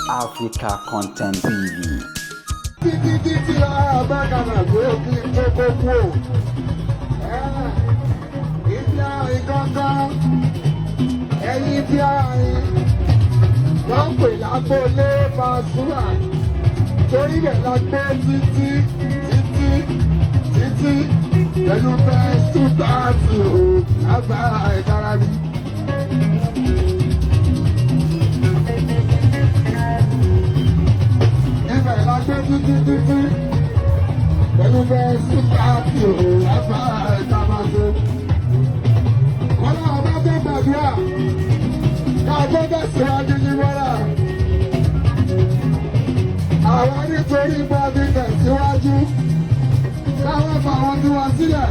Africa Content TV. Títí títí alábàkànà pé kí n tó kó kú o. Ibi àárín gángan, ẹ̀yìn ibi àárín, wọ́n ń pè lágbólé Pasuma. Torí rẹ̀ la gbé títí títí títí pẹ̀lú bẹ́ẹ̀ 230 o lágbára ìdára mi. Ibẹ̀ la gbé títí títí pẹ̀lú bẹ́ẹ̀ 230 o lágbára ìdára. Kọ́lá ọba tó gbàdúrà ká tó tẹ̀síwájú ní bọ́lá. Àwọn nítorí bá ti tẹ̀síwájú káwọn fà wọn tí wọn sílẹ̀.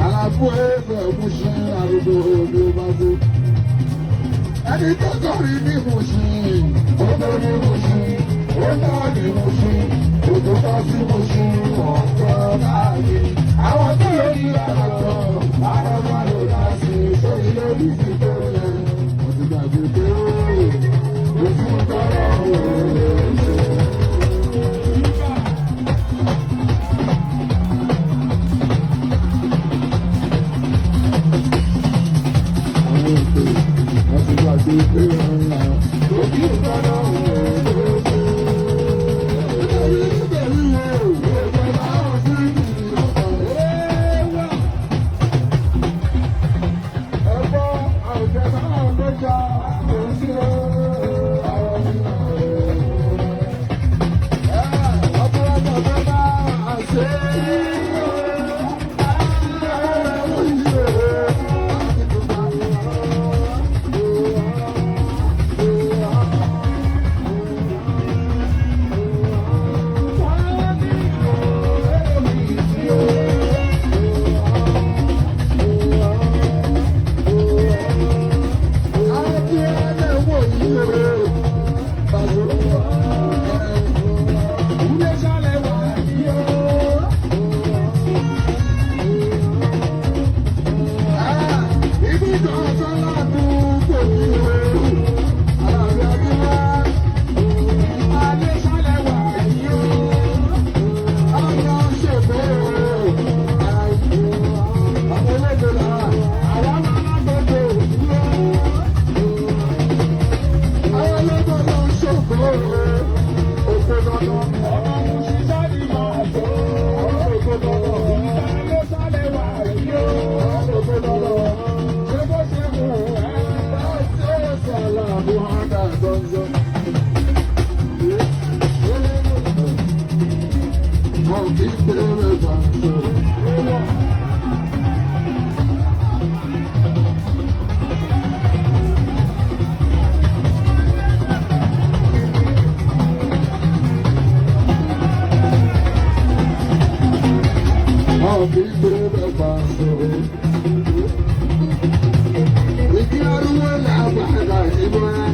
Àlàfo ẹ̀fẹ̀ Mushin àrùbọ̀ òní bá tó. Ẹni tó kọrin ní Mushin, ó tó ní Mushin, ó tọ́ ní Mushin, ó tó tọ́ sí Mushin, ọ̀pọ̀ káàkiri. Àwọn tó lè ní àgbọ̀, àwọn máa lò láti sórí lórí sí tó yẹ. Mo ti gbàgbé pé ojú tọrọ òun lè ṣe. Àwọn ètò wọ́n ti gbàgbé pé ojú tọrọ òun lè ṣe. Nítorí nítorí o, ìjọba àwọn sí ìdílé ọ̀tọ̀ ẹ̀wà. Ẹ̀gbọ́n àwùjọ náà ló jà òsì àwọn ọ̀pọ̀lọpọ̀ tó bá àṣẹ. Ìdí arúgbó làbàdà ìbọn.